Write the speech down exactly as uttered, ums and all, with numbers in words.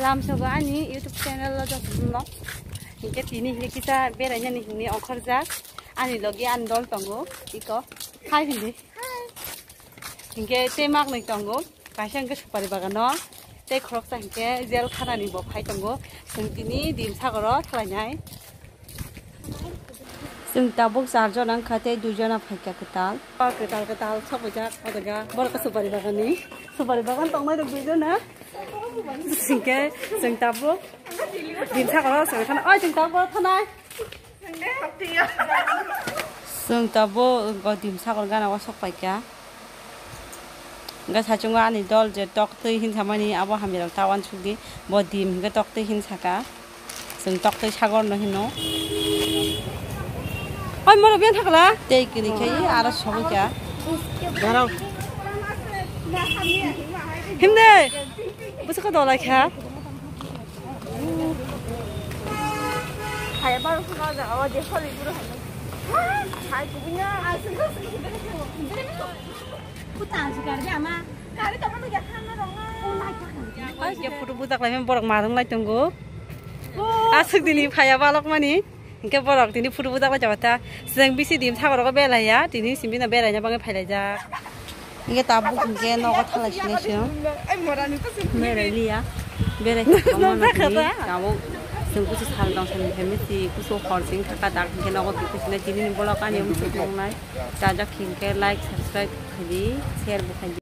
Lamsogo ani YouTube channel o jotono. Hinkhe tini hinkhe kisa berainani hinwi ongkhorjak. Ani logi ani dol tongo. Iko. Hai hindi. Hinkhe tei maknwi tongo. Kaisa hinkhe supari bagano. Tei khoroksa hinkhe jel khanani bo phai tongo. Chwng tini Dimsagoro thalainai. Chwng tabuk char jona wngkha tei dui jona phaikha kwtal. O kwtal kwtal sokbaijak o jaga borok khe supari baganni. Supari bagan tongnai rok dui jona. Hinkhe chwng tabuk Dimsagoro chwng thanai. Oi chwng tabuk thanai. Chwng tabuk Dimsagor gana o sokpaikha. Hingke saichungo ani dol je toktwi hinsamani abo hamya rok ta uansukdi, bo dim hingke toktwi hinsaka, chwng toktwi sagor no hino. Oi moro biyan thakla tei kini khai aro sogwi kha. Himde bwswkha dolai kha. Hai baro phano jaga o je kholi buro hai. Hai kubui na. Kutan si gari ama. Gari tamo no ya khana rong. Oh my God. Ai je photo bujak lai borok marung lai tongo. Aswk dini phaya balok mani. Hingke borok tini photo bujak lai jabata. Seng bisi dim sagoro ko belai ya. Tini simi no belai na bangai phai lai jak. Hingke tabuk hingke nogo thalai sinai se. Berai liya. Berai tabuk seng kusu sal dong sani family kusu hor sing thaka dak hingke nogo tuku sinai tini ni bolok ani um sing tongnai. Chajak hingke like subscribe khaidi share bo khaidi.